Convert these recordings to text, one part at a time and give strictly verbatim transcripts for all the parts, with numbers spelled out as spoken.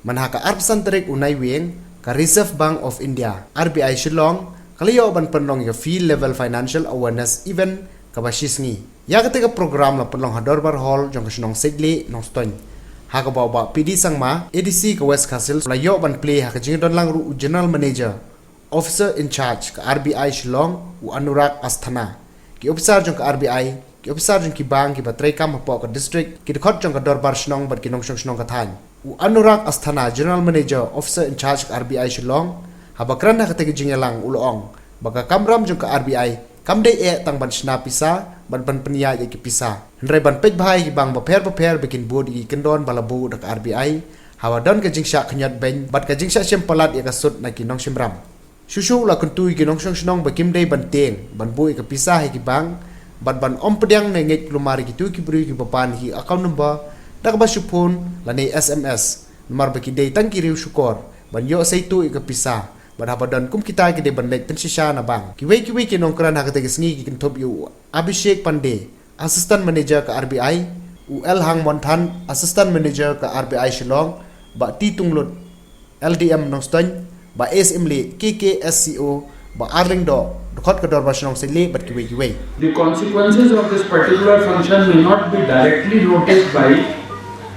Man ha ka arphew san tarik u Naiwieng, ka Reserve Bank of India, R B I Shillong, ka la ïoh ban pynlong ïa ka Field Level Financial Awareness Event kaba shisngi. Ïa kata ka program la pynlong ha Dorbar Hall jong ka shnong Seitleh, Nongstoiñ. Ha kaba u Bah P D Sangma, A D C ka West Khasi Hills, la ïoh ban plie ha ka jingdon lang ruh u General Manager, Officer in Charge ka R B I Shillong, u Anurag Asthana, ki officer jong ka R B I, ki officer jong ki bank kiba trei kam hapoh ka district, ki dkhot jong ka dorbar shnong bad ki nongshong shnong ka thaiñ. U Anurag Asthana, General Manager, Officer in Charge ka R B I Shillong, haba kren ha kata ka jingïalang u la ong ba ka kamram jong ka R B I kam dei eh tang ban shna pisa bad ban pynïaid ïa ki pisa, hynrei ban peit bha ïa ki bank bapher bapher ba kin bud ïa ki kyndon ba la buh da ka R B I, haba don ka jingshah khñiot beiñ bad ka jingshah shim palat ïa ka sut na ki nongshim ram. Shuh shuh u la kyntu ïa ki nongshong shnong ba kim dei ban tieng ban buh ïa ka pisa ha ki bank bad ban ym pdiang ne ngeit kulmar ïa kito ki briew kiba pan ïa ki account number da kaba shu phone lane S M S, namar ba ki dei tang ki riew shukor ban ïoh seitu ïa ka pisa bad haba don kum kita ki dei ban leit pynshisha na bank. Kiwei kiwei ki nongkren ha kata ka sngi ki kynthup ïa u Abhishek Pandey, Assistant Manager ka R B I, u L Hang Monthan, Assistant Manager ka R B I Shillong, Bah T Tunglut, L D M Nongstoiñ, Bah S Imli, K K S C O, Bah Arling Doh, dkhot ka dorbar shnong Seitleh bad kiwei kiwei. The consequences of this particular function may not be directly noticed by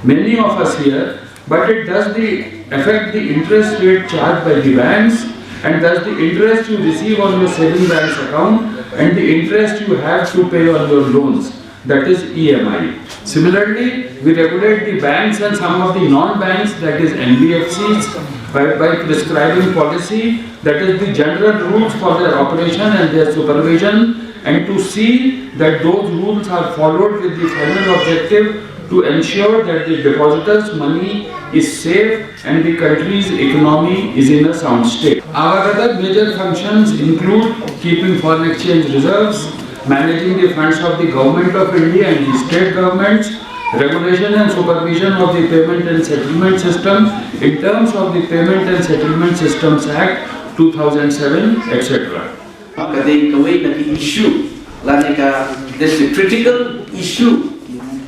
many of us here, but it does the affect the interest rate charged by the banks, and thus the interest you receive on your saving balance account and the interest you have to pay on your loans, that is E M I. Similarly, we regulate the banks and some of the non-banks, that is N B F Cs, by, by prescribing policy, that is the general rules for their operation and their supervision, and to see that those rules are followed with the final objective to ensure that the depositor's money is safe and the country's economy is in a sound state. Our other major functions include keeping foreign exchange reserves, managing the funds of the Government of India and the state governments, regulation and supervision of the payment and settlement system in terms of the Payment and Settlement Systems Act two thousand seven, et cetera. Ka dei kawei na ki issue lane ka, this is a critical issue,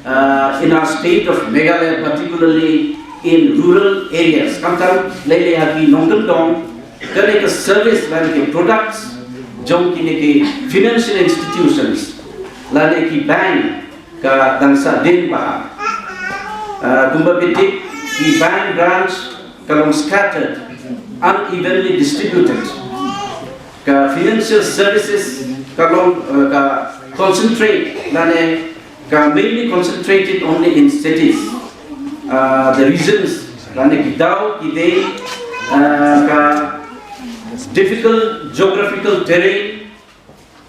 uh, in our state of Meghalaya, particularly in rural areas. Khamtam lei lei ha ki nongkyndong, kane ka service lane ki products jong kine ki financial institutions lane ki bank ka dang sah dien bha. Uh, kumba phi tip, ki bank branch ka long scattered, unevenly distributed. Ka financial services ka long, uh, ka concentrate lane ka mainly concentrated only in cities. Uh, the reasons lane ki daw ki dei, uh, ka difficult geographical terrain,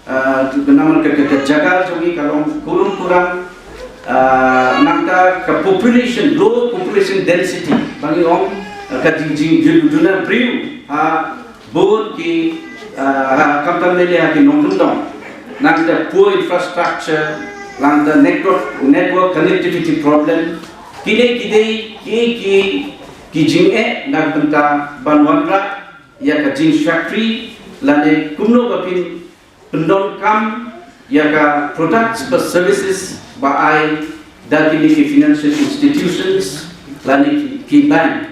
uh, namar ka, ka, ka jaka jong ngi ka long kurum kuram, uh, nangta ka population, low population density, ba ngi ong, uh, ka jing, jing, jing, juna briew, uh, bun ki, uh, ha, khamtam lei lei ha ki nongkyndong, nangta poor infrastructure, nangta network, network connectivity problem, kine ki dei ki, ki, ki jingeh na ka bynta ban wanrah ïa ka jingshakri lane kumno ba phin pyndonkam ïa ka products ba services ba ai da kine ki financial institutions lane ki, ki bank.